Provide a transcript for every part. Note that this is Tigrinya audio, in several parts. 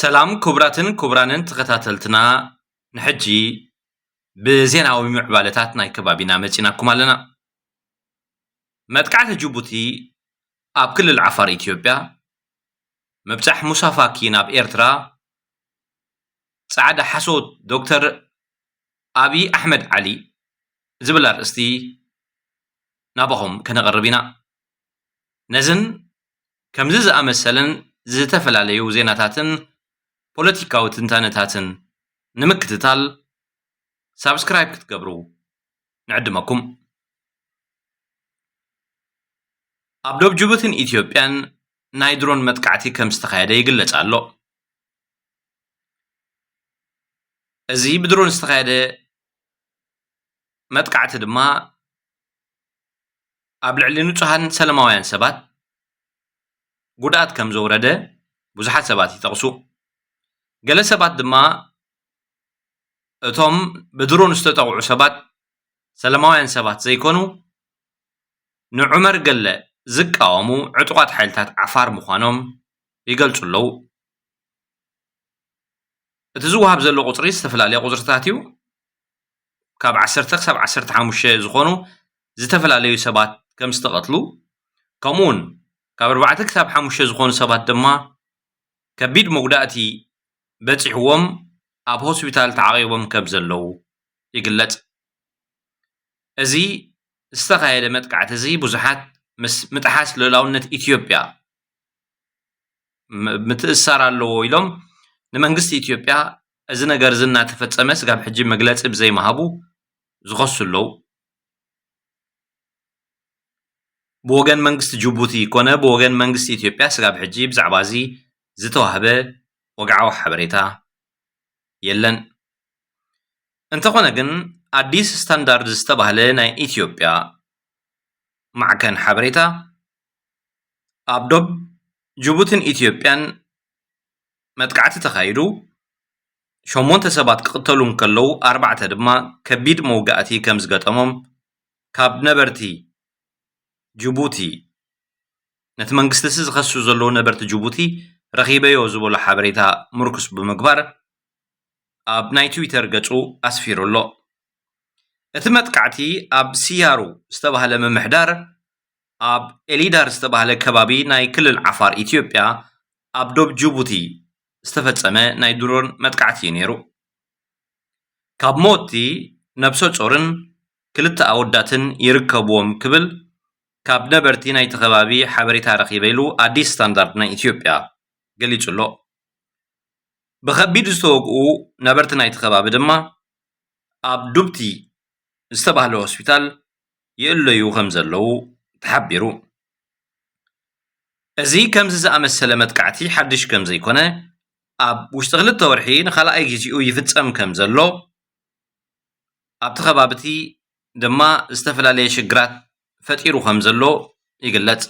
ሰላም ክቡራትን ክቡራንን ተኸታተልትና፣ ንሕጂ ብዜናዊ ምዕባለታት ናይ ከባቢና መጺናኩም ኣለና። መጥቃዕቲ ጅቡቲ ኣብ ክልል ዓፋር ኢትዮጵያ፣ ምብጻሕ ሙሳ ፋኪ ናብ ኤርትራ፣ ጻዕዳ ሓሶት ዶክተር ኣብይ ኣሕመድ ዓሊ ዝብል ኣርእስቲ ናባኹም ከነቕርብ ኢና። ነዝን ከምዚ ዝኣመሰለን ዝተፈላለዩ ዜናታትን ፖለቲካዊ ትንታነታትን ንምክትታል ሳብስክራይብ ክትገብሩ ንዕድመኩም። ኣብ ዶብ ጅቡትን ኢትዮጵያን ናይ ድሮን መጥቃዕቲ ከም ዝተኻየደ ይግለጽ ኣሎ። እዚ ብድሮን ዝተኻየደ መጥቃዕቲ ድማ ኣብ ልዕሊ ንጹሃን ሰላማውያን ሰባት ጉድኣት ከም ዘውረደ ብዙሓት ሰባት ይጠቕሱ። ገለ ሰባት ድማ እቶም ብድሮን ዝተጠቕዑ ሰባት ሰላማውያን ሰባት ዘይኮኑ፣ ንዑመር ገለ ዝቃወሙ ዕጡቓት ሓይልታት ዓፋር ምዃኖም ይገልጹ ኣለዉ። እቲ ዝወሃብ ዘሎ ቁጽሪ ዝተፈላለየ ቁጽርታት እዩ። ካብ ዓሰርተ ክሳብ ዓሰርተ ሓሙሽተ ዝኾኑ ዝተፈላለዩ ሰባት ከም ዝተቐትሉ፣ ከምኡውን ካብ ኣርባዕተ ክሳብ ሓሙሽተ ዝኾኑ ሰባት ድማ ከቢድ መጉዳእቲ በጺሕዎም ኣብ ሆስፒታል ተዓቒቦም ከም ዘለዉ ይግለጽ። እዚ ዝተኻየደ መጥቃዕቲ እዚ ብዙሓት ምስ ምጥሓስ ልኡላውነት ኢትዮጵያ ም-፣ ምትእስሳር ኣለዎ ኢሎም ንመንግስቲ ኢትዮጵያ እዚ ነገር እዚ እናተፈጸመ ስጋብ ሕጂ መግለጺ ብዘይምሃቡ ዝኸሱ ኣለዉ። ብወገን መንግስቲ ጅቡቲ ኮነ ብወገን መንግስቲ ኢትዮጵያ ስጋብ ሕጂ ብዛዕባ እዚ ዝተዋህበ ወግዓዊ ሓበሬታ የለን። እንተኾነ ግን ኣዲስ ስታንዳርድ ዝተባህለ ናይ ኢትዮጵያ ማዕከን ሓበሬታ ኣብ ዶብ ጅቡትን ኢትዮጵያን መጥቃዕቲ ተኻይዱ ሸሞንተ ሰባት ክቕተሉ እንከለዉ ኣርባዕተ ድማ ከቢድ መውጋእቲ ከም ዝገጠሞም ካብ ነበርቲ ጅቡቲ ነቲ መንግስቲ ዝኸሱ ዘለዉ ነበርቲ ጅቡቲ ረኺበዮ ዝበሎ ሓበሬታ ምርኩስ ብምግባር ኣብ ናይ ትዊተር ገጹ ኣስፊሩ ኣሎ። እቲ መጥቃዕቲ ኣብ ሲያሩ ዝተባህለ ምምሕዳር ኣብ ኤሊዳር ዝተባህለ ከባቢ ናይ ክልል ዓፋር ኢትዮጵያ ኣብ ዶብ ጅቡቲ ዝተፈጸመ ናይ ድሮን መጥቃዕቲ እዩ ነይሩ። ካብ ሞትቲ ነብሰ ጾርን ክልተ ኣወዳትን ይርከብዎም ክብል ካብ ነበርቲ ናይቲ ከባቢ ሓበሬታ ረኺበ ኢሉ ኣዲስ ስታንዳርድ ናይ ኢትዮጵያ ገሊጹ ኣሎ። ብኸቢድ ዝተወግኡ ነበርቲ ናይቲ ከባቢ ድማ ኣብ ዱብቲ ዝተባህለ ሆስፒታል ይእለዩ ከም ዘለዉ ተሓቢሩ። እዚ ከምዚ ዝኣመሰለ መጥቃዕቲ ሓድሽ ከም ዘይኮነ፣ ኣብ ውሽጢ ክልተ ወርሒ ንኻልኣይ ግዜኡ ይፍጸም ከም ዘሎ፣ ኣብቲ ከባቢ እቲ ድማ ዝተፈላለየ ሽግራት ፈጢሩ ከም ዘሎ ይግለጽ።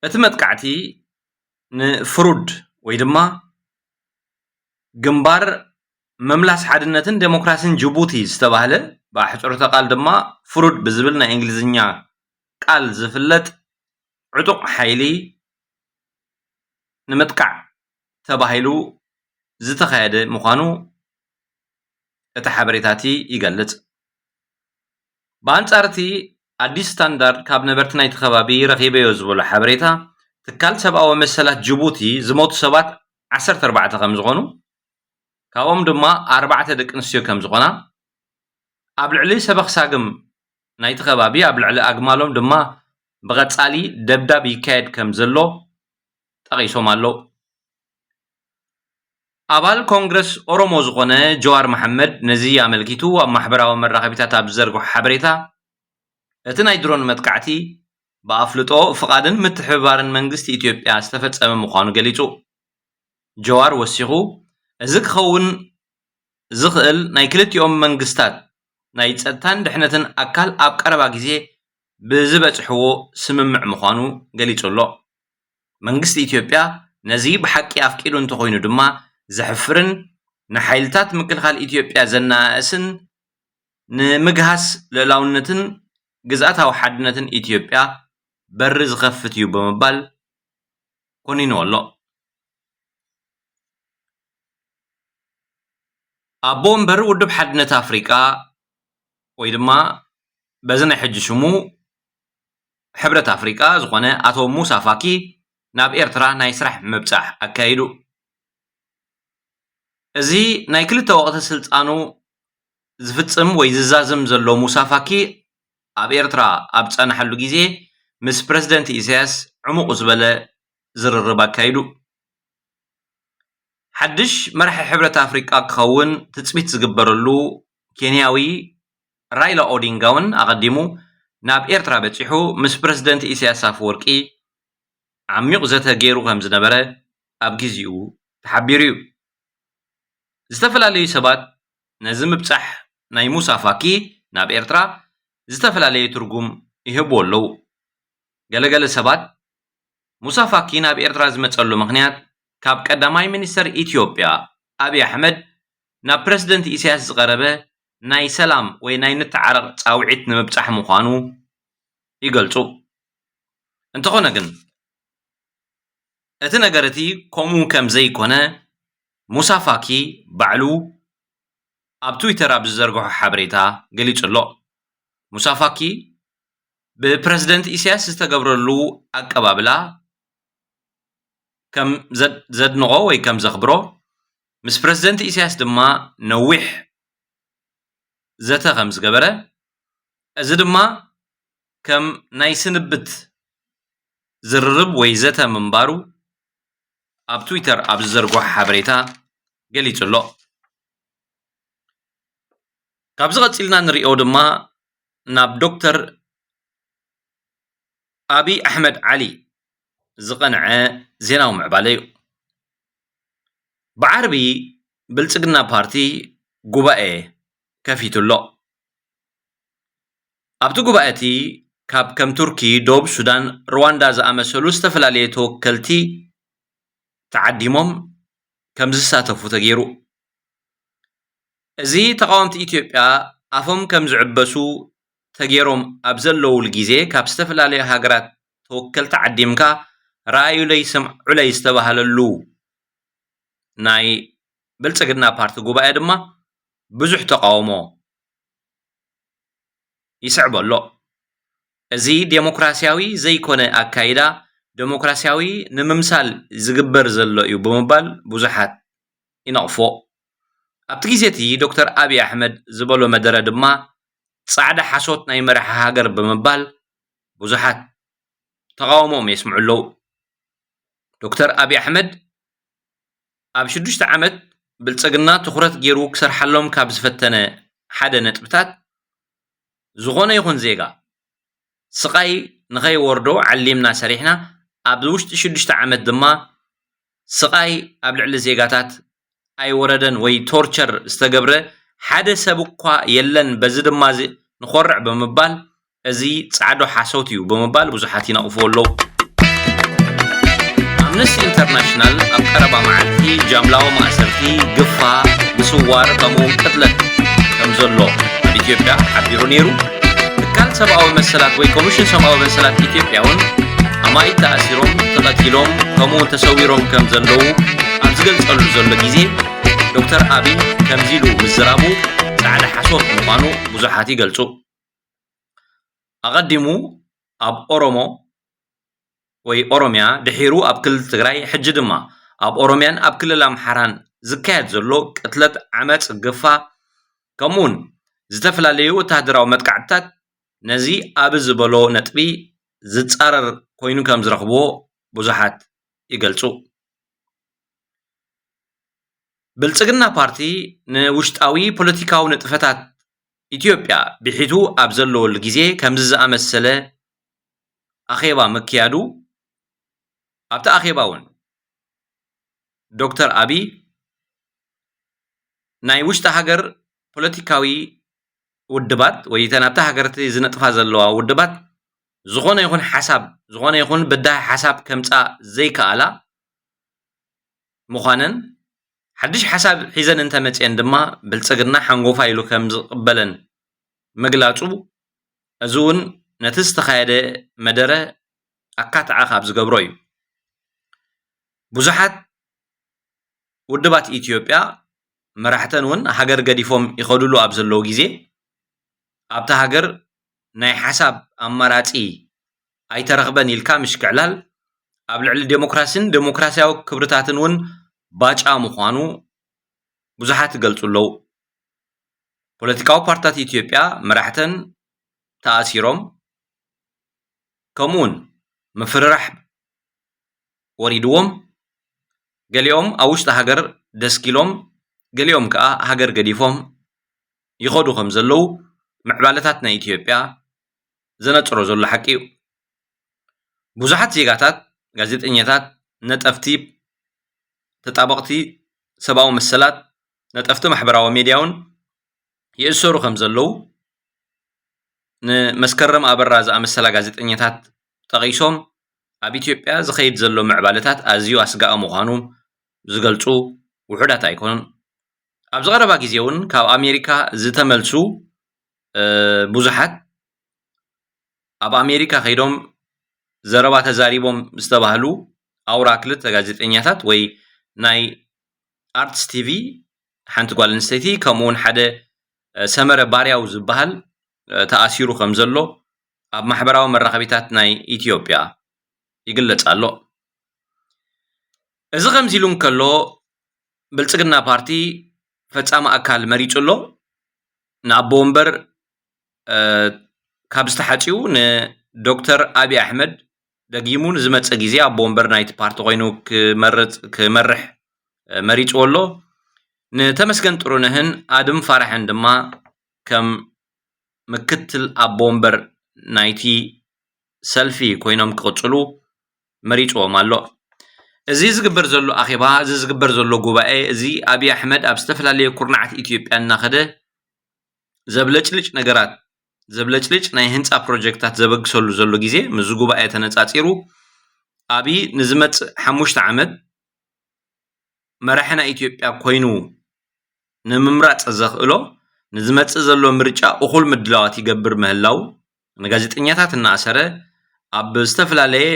እቲ መጥቃዕቲ ንፍሩድ ወይ ድማ ግንባር ምምላስ ሓድነትን ዴሞክራሲን ጅቡቲ ዝተባህለ፣ ብኣሕጽሮተ ቃል ድማ ፍሩድ ብዝብል ናይ እንግሊዝኛ ቃል ዝፍለጥ ዕጡቕ ሓይሊ ንምጥቃዕ ተባሂሉ ዝተኻየደ ምዃኑ እቲ ሓበሬታ እቲ ይገልጽ። ብኣንጻር እቲ ኣዲስ ስታንዳርድ ካብ ነበርቲ ናይቲ ከባቢ ረኺበዮ ዝበሎ ሓበሬታ፣ ትካል ሰብኣዊ መሰላት ጅቡቲ ዝሞቱ ሰባት ዓሰርተ ኣርባዕተ ከም ዝኾኑ፣ ካብኦም ድማ ኣርባዕተ ደቂ ኣንስትዮ ከም ዝኾና፣ ኣብ ልዕሊ ሰበኽ ሳግም ናይቲ ከባቢ ኣብ ልዕሊ ኣግማሎም ድማ ብቐጻሊ ደብዳብ ይካየድ ከም ዘሎ ጠቒሶም ኣለዉ። ኣባል ኮንግረስ ኦሮሞ ዝኾነ ጀዋር መሓመድ ነዚ ኣመልኪቱ ኣብ ማሕበራዊ መራኸቢታት ኣብ ዝዘርግሖ ሓበሬታ፣ እቲ ናይ ድሮን መጥቃዕቲ ብኣፍልጦ፣ ፍቓድን ምትሕብባርን መንግስቲ ኢትዮጵያ ዝተፈጸመ ምዃኑ ገሊጹ። ጀዋር ወሲኹ፣ እዚ ክኸውን ዝኽእል ናይ ክልቲኦም መንግስታት ናይ ጸጥታን ድሕነትን ኣካል ኣብ ቀረባ ግዜ ብዝበጽሕዎ ስምምዕ ምዃኑ ገሊጹ ኣሎ። መንግስቲ ኢትዮጵያ ነዚ ብሓቂ ኣፍቂዱ እንተኾይኑ ድማ ዘሕፍርን ንሓይልታት ምክልኻል ኢትዮጵያ ዘነኣእስን ንምግሃስ ልኡላውነትን ግዝኣታዊ ሓድነትን ኢትዮጵያ በሪ ዝኸፍት እዩ ብምባል ኮኒንዎ ኣሎ። ኣቦ ወንበር ውድብ ሓድነት ኣፍሪቃ ወይ ድማ በዚ ናይ ሕጂ ሽሙ ሕብረት ኣፍሪቃ ዝኾነ ኣቶ ሙሳ ፋኪ ናብ ኤርትራ ናይ ስራሕ ምብጻሕ ኣካይዱ። እዚ ናይ ክልተ ወቕቲ ስልጣኑ ዝፍጽም ወይ ዝዛዝም ዘሎ ሙሳ ፋኪ ኣብ ኤርትራ ኣብ ዝጸናሓሉ ግዜ ምስ ፕረዚደንት ኢሳያስ ዕሙቕ ዝበለ ዝርርብ ኣካይዱ። ሓድሽ መራሒ ሕብረት ኣፍሪቃ ክኸውን ትጽቢት ዝግበረሉ ኬንያዊ ራይላ ኦዲንጋ እውን ኣቐዲሙ ናብ ኤርትራ በጺሑ ምስ ፕረዚደንት ኢሳያስ ኣፈወርቂ ዓሚቕ ዘተ ገይሩ ከም ዝነበረ ኣብ ግዜኡ ተሓቢሩ እዩ። ዝተፈላለዩ ሰባት ነዚ ምብጻሕ ናይ ሙሳ ፋኪ ናብ ኤርትራ ዝተፈላለየ ትርጉም ይህብዎ ኣለዉ። ገለገለ ሰባት ሙሳ ፋኪ ናብ ኤርትራ ዝመጸሉ ምኽንያት ካብ ቀዳማይ ሚኒስተር ኢትዮጵያ ኣብይ ኣሕመድ ናብ ፕረዚደንት ኢሳያስ ዝቐረበ ናይ ሰላም ወይ ናይ ንተዓረቕ ጻውዒት ንምብጻሕ ምዃኑ ይገልጹ። እንተኾነ ግን እቲ ነገር እቲ ከምኡ ከም ዘይኮነ ሙሳ ፋኪ ባዕሉ ኣብ ትዊተር ኣብ ዝዘርግሖ ሓበሬታ ገሊጹ ኣሎ። ሙሳ ፋኪ ብፕረዚደንት ኢሳያስ ዝተገብረሉ ኣቀባብላ ከም ዘድ-፣ ዘድንቖ ወይ ከም ዘኽብሮ፣ ምስ ፕረዚደንት ኢሳያስ ድማ ነዊሕ ዘተ ከም ዝገበረ፣ እዚ ድማ ከም ናይ ስንብት ዝርርብ ወይ ዘተ ምንባሩ ኣብ ትዊተር ኣብ ዝዘርግሖ ሓበሬታ ገሊጹ ኣሎ። ካብዚ ቀጺልና ንሪኦ ድማ ናብ ዶክተር ኣብይ ኣሕመድ ዓሊ ዝቐንዐ ዜናዊ ምዕባለ እዩ። ብዓርቢ ብልጽግና ፓርቲ ጉባኤ ከፊቱ ኣሎ። ኣብቲ ጉባኤ እቲ ካብ ከም ቱርኪ፣ ደቡብ ሱዳን፣ ሩዋንዳ ዝኣመሰሉ ዝተፈላለየ ተወከልቲ ተዓዲሞም ከም ዝሳተፉ ተገይሩ። እዚ ተቓወምቲ ኢትዮጵያ ኣፎም ከም ዝዕበሱ ተገይሮም ኣብ ዘለውሉ ግዜ ካብ ዝተፈላለዩ ሃገራት ተወከልቲ ዓዲምካ ረኣዩለይ ስምዑለይ ዝተባህለሉ ናይ ብልጽግና ፓርቲ ጉባኤ ድማ ብዙሕ ተቓውሞ ይስዕቦ ኣሎ። እዚ ዴሞክራሲያዊ ዘይኮነ ኣካይዳ ዴሞክራሲያዊ ንምምሳል ዝግበር ዘሎ እዩ ብምባል ብዙሓት ይነቕፎ። ኣብቲ ግዜ እቲ ዶክተር ኣብይ ኣሕመድ ዝበሎ መደረ ድማ ጻዕዳ ሓሶት ናይ መራሒ ሃገር ብምባል ብዙሓት ተቓውሞኦም የስምዑ ኣለዉ። ዶክተር ኣብይ ኣሕመድ ኣብ ሽዱሽተ ዓመት ብልጽግና ትኹረት ገይሩ ክሰርሓሎም ካብ ዝፈተነ ሓደ ነጥብታት፣ ዝኾነ ይኹን ዜጋ ስቓይ ንኸይወርዶ ዓሊምና ሰሪሕና፣ ኣብ ውሽጢ ሽዱሽተ ዓመት ድማ ስቓይ ኣብ ልዕሊ ዜጋታት ኣይወረደን ወይ ቶርቸር ዝተገብረ ሓደ ሰብ እኳ የለን፣ በዚ ድማ እዚ ንኾርዕ ብምባል እዚ ጻዕዶ ሓሶት እዩ ብምባል ብዙሓት ይነቕፍዎ ኣለዉ። ኣምነስቲ ኢንተርናሽናል ኣብ ቀረባ መዓልቲ ጃምላዊ ማእሰርቲ፣ ግፋ፣ ምስዋር ከምኡውን ቅትለት ከም ዘሎ ኣብ ኢትዮጵያ ሓቢሩ ነይሩ። ትካል ሰብኣዊ መሰላት ወይ ኮሚሽን ሰብኣዊ መሰላት ኢትዮጵያ እውን ኣማኢት ተኣሲሮም፣ ተቐቲሎም ከምኡውን ተሰዊሮም ከም ዘለዉ ኣብ ዝገልጸሉ ዘሎ ግዜ ዶክተር ኣብይ ከምዚ ኢሉ ምዝራቡ ጻዕዳ ሓሶት ምዃኑ ብዙሓት ይገልጹ። ኣቐዲሙ ኣብ ኦሮሞ ወይ ኦሮምያ፣ ድሒሩ ኣብ ክልል ትግራይ፣ ሕጂ ድማ ኣብ ኦሮምያን ኣብ ክልል ኣምሓራን ዝካየድ ዘሎ ቅትለት፣ ዓመጽ፣ ግፋ ከምኡውን ዝተፈላለዩ ወተሃደራዊ መጥቃዕትታት ነዚ ኣብ ዝበሎ ነጥቢ ዝጻረር ኮይኑ ከም ዝረኽብዎ ብዙሓት ይገልጹ። ብልጽግና ፓርቲ ንውሽጣዊ ፖለቲካዊ ንጥፈታት ኢትዮጵያ ብሒቱ ኣብ ዘለወሉ ግዜ ከምዚ ዝኣመሰለ ኣኼባ ምክያዱ፣ ኣብቲ ኣኼባ እውን ዶክተር ኣብይ ናይ ውሽጢ ሃገር ፖለቲካዊ ውድባት ወይ እተን ኣብታ ሃገር እቲ ዝነጥፋ ዘለዋ ውድባት ዝኾነ ይኹን ሓሳብ፣ ዝኾነ ይኹን በዳሂ ሓሳብ ከምጻ ዘይከኣላ ምዃነን፣ ሓድሽ ሓሳብ ሒዘን እንተመጽኤን ድማ ብልጽግና ሓንጎፋ ኢሉ ከም ዝቕበለን ምግላጹ፣ እዚ እውን ነቲ ዝተኻየደ መደረ ኣካትዓ ካብ ዝገብሮ እዩ። ብዙሓት ውድባት ኢትዮጵያ መራሕተን እውን ሃገር ገዲፎም ይኸዱሉ ኣብ ዘለዉ ግዜ፣ ኣብታ ሃገር ናይ ሓሳብ ኣማራጺ ኣይተረኽበን ኢልካ ምሽክዕላል፣ ኣብ ልዕሊ ዴሞክራሲን ዴሞክራሲያዊ ክብርታትን እውን ባጫ ምዃኑ ብዙሓት ይገልጹ ኣለዉ። ፖለቲካዊ ፓርትታት ኢትዮጵያ መራሕተን ተኣሲሮም፣ ከምኡውን ምፍርራሕ ወሪድዎም፣ ገሊኦም ኣብ ውሽጢ ሃገር ደስኪሎም፣ ገሊኦም ከኣ ሃገር ገዲፎም ይኸዱ ከም ዘለዉ ምዕባለታት ናይ ኢትዮጵያ ዘነጽሮ ዘሎ ሓቂ እዩ። ብዙሓት ዜጋታት፣ ጋዜጠኛታት፣ ነጠፍቲ፣ ተጣበቕቲ ሰብኣዊ መሰላት፣ ነጠፍቲ ማሕበራዊ ሜድያ እውን ይእሰሩ ከም ዘለዉ ንመስከረም ኣበራ ዝኣመሰላ ጋዜጠኛታት ጠቒሶም፣ ኣብ ኢትዮጵያ ዝኸይድ ዘሎ ምዕባለታት ኣዝዩ ኣስጋኢ ምዃኑ ዝገልጹ ውሑዳት ኣይኮኑን። ኣብዚ ቀረባ ግዜ እውን ካብ ኣሜሪካ ዝተመልሱ፣ እ፣ ብዙሓት ኣብ ኣሜሪካ ከይዶም ዘረባ ተዛሪቦም ዝተባህሉ ኣውራ ክልተ ጋዜጠኛታት ወይ ናይ ኣርትስ ቲቪ ሓንቲ ጓል ኣንስተይቲ ከምኡ እውን ሓደ፣ እ፣ ሰመረ ባርያው ዝበሃል፣ እ፣ ተኣሲሩ ከም ዘሎ ኣብ ማሕበራዊ መራኸቢታት ናይ ኢትዮጵያ ይግለጽ ኣሎ። እዚ ከምዚ ኢሉ እንከሎ፣ ብልጽግና ፓርቲ ፈጻሚ ኣካል መሪጹ ኣሎ። ንኣቦ ወንበር፣ እ፣ ካብ ዝተሓጽዩ ንዶክተር ኣብይ ኣሕመድ ደጊሙ ንዝመጽእ ግዜ ኣቦ ወንበር ናይቲ ፓርቲ ኮይኑ ክመርጽ-፣ ክመርሕ፣ እ፣ መሪጽዎ ኣሎ። ንተመስገን ጥሩነህን ኣድም ፋራሕን ድማ ከም ምክትል ኣቦ ወንበር ናይቲ ሰልፊ ኮይኖም ክቕጽሉ መሪጽዎም ኣሎ። እዚ ዝግበር ዘሎ ኣኼባ፣ እዚ ዝግበር ዘሎ ጉባኤ፣ እዚ ኣብይ ኣሕመድ ኣብ ዝተፈላለዩ ኩርናዓት ኢትዮጵያ እናኸደ ዘብለጭልጭ ነገራት፣ ዘብለጭልጭ ናይ ህንጻ ፕሮጀክታት ዘበግሰሉ ዘሎ ግዜ፣ ምስዚ ጉባኤ ተነጻጺሩ፣ ኣብይ ንዝመጽእ ሓሙሽተ ዓመት መራሒ ናይ ኢትዮጵያ ኮይኑ ንምምራጽ ዘኽእሎ፣ ንዝመጽእ ዘሎ ምርጫ እኹል ምድላዋት ይገብር ምህላው፣ ንጋዜጠኛታት እናኣሰረ፣ ኣብ ዝተፈላለየ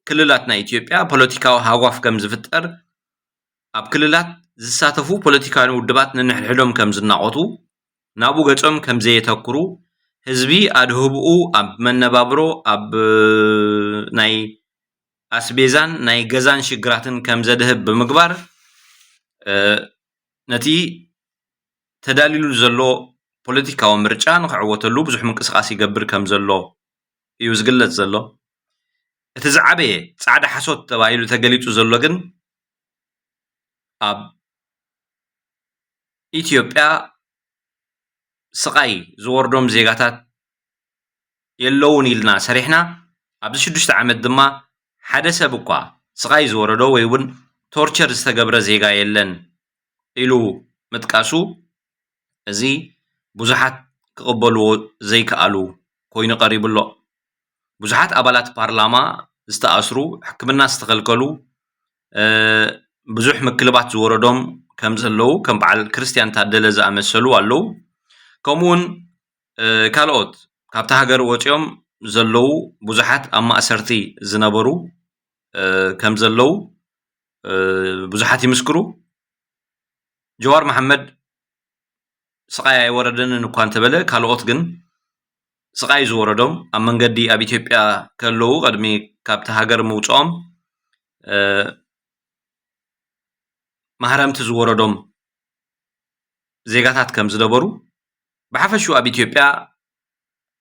ክልላት ናይ ኢትዮጵያ ፖለቲካዊ ሃጓፍ ከም ዝፍጠር፣ ኣብ ክልላት ዝሳተፉ ፖለቲካውያን ውድባት ነንሕድሕዶም ከም ዝናቖቱ፣ ናብኡ ገጾም ከም ዘየተኩሩ፣ ህዝቢ ኣድህብኡ ኣብ መነባብሮ፣ ኣብ ናይ ኣስቤዛን ናይ ገዛን ሽግራትን ከም ዘድህብ ብምግባር፣ እ፣ ነቲ ተዳልዩሉ ዘሎ ፖለቲካዊ ምርጫ ንኽዕወተሉ ብዙሕ ምንቅስቓስ ይገብር ከም ዘሎ እዩ ዝግለጽ ዘሎ። እቲ ዝዓበየ ጻዕዳ ሓሶት ተባሂሉ ተገሊጹ ዘሎ ግን ኣብ ኢትዮጵያ ስቓይ ዝወርዶም ዜጋታት የለውን ኢልና ሰሪሕና፣ ኣብዚ ሽዱሽተ ዓመት ድማ ሓደ ሰብ እኳ ስቓይ ዝወረዶ ወይ እውን ቶርቸር ዝተገብረ ዜጋ የለን ኢሉ ምጥቃሱ፣ እዚ ብዙሓት ክቕበልዎ ዘይከኣሉ ኮይኑ ቀሪቡ ኣሎ። ብዙሓት ኣባላት ፓርላማ ዝተኣስሩ፣ ሕክምና ዝተኸልከሉ፣ እ፣ ብዙሕ ምክልባት ዝወረዶም ከም ዘለዉ፣ ከም በዓል ክርስቲያን ታደለ ዝኣመሰሉ ኣለዉ። ከምኡ እውን፣ እ፣ ካልኦት ካብታ ሃገር ወፂኦም ዘለዉ ብዙሓት ኣብ ማእሰርቲ ዝነበሩ፣ እ፣ ከም ዘለዉ፣ እ፣ ብዙሓት ይምስክሩ። ጀዋር መሓመድ ስቓይ ኣይወረደንን እኳ እንተበለ፣ ካልኦት ግን ስቓይ ዝወረዶም፣ ኣብ መንገዲ ኣብ ኢትዮጵያ ከለዉ ቅድሚ ካብቲ ሃገር ምውፅኦም፣ እ፣ ማህረምቲ ዝወረዶም ዜጋታት ከም ዝነበሩ፣ ብሓፈሽኡ ኣብ ኢትዮጵያ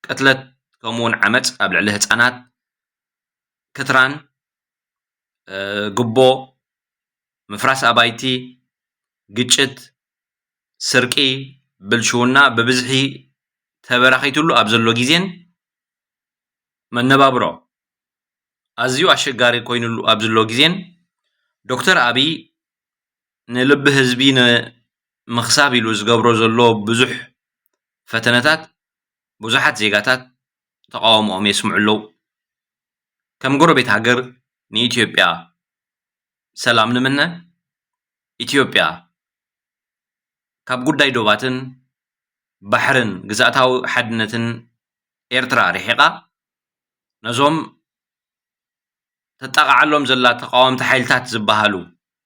ቅትለት ከምኡውን ዓመፅ ኣብ ልዕሊ ህፃናት፣ ክትራን፣ እ፣ ጉቦ፣ ምፍራስ ኣባይቲ፣ ግጭት፣ ስርቂ፣ ብልሽውና ብብዝሒ ተበራኺቱሉ ኣብ ዘሎ ግዜን መነባብሮ ኣዝዩ ኣሸጋሪ ኮይኑሉ ኣብ ዘሎ ግዜን ዶክተር ኣብይ ንልቢ ህዝቢ ንምኽሳብ ኢሉ ዝገብሮ ዘሎ ብዙሕ ፈተነታት ብዙሓት ዜጋታት ተቓውሞኦም የስምዑ ኣለዉ። ከም ጎረቤት ሃገር ንኢትዮጵያ ሰላም ንምነ። ኢትዮጵያ ካብ ጉዳይ ዶባትን ባሕርን ግዝኣታዊ ሓድነትን ኤርትራ ርሒቓ፣ ነዞም ተጣቕዓሎም ዘላ ተቓወምቲ ሓይልታት ዝበሃሉ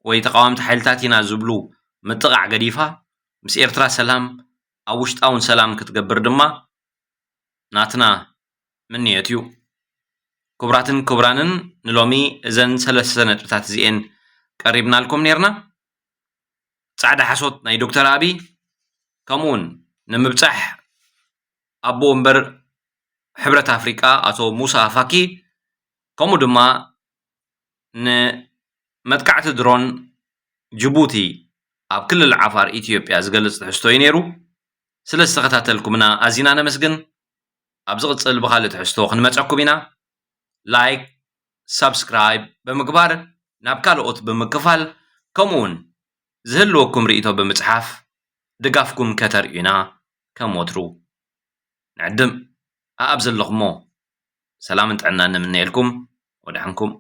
ወይ ተቓወምቲ ሓይልታት ኢና ዝብሉ ምጥቓዕ ገዲፋ ምስ ኤርትራ ሰላም ኣብ ውሽጣ እውን ሰላም ክትገብር ድማ ናትና ምንየት እዩ። ክቡራትን ክቡራንን ንሎሚ እዘን ሰለስተ ነጥብታት እዚኤን ቀሪብናልኩም ነርና። ጻዕዳ ሓሶት ናይ ዶክተር ኣቢ ከምኡውን ንምብጻሕ ኣቦ ወንበር ሕብረት ኣፍሪቃ ኣቶ ሙሳ ፋኪ ከምኡ ድማ ንመጥቃዕቲ ድሮን ጅቡቲ ኣብ ክልል ዓፋር ኢትዮጵያ ዝገልጽ ትሕዝቶ እዩ ነይሩ። ስለ ዝተኸታተልኩምና ኣዚና ነመስግን። ኣብ ዝቕጽል ብኻልእ ትሕዝቶ ክንመጸኩም ኢና። ላይክ፣ ሳብስክራይብ ብምግባር ናብ ካልኦት ብምክፋል ከምኡውን ዝህልወኩም ርእይቶ ብምጽሓፍ ድጋፍኩም ከተርእዩና ከም ወትሩ ንዕድም። ኣኣብ ዘለኹሞ ሰላምን ጥዕናን ንምነየልኩም። ወድሓንኩም።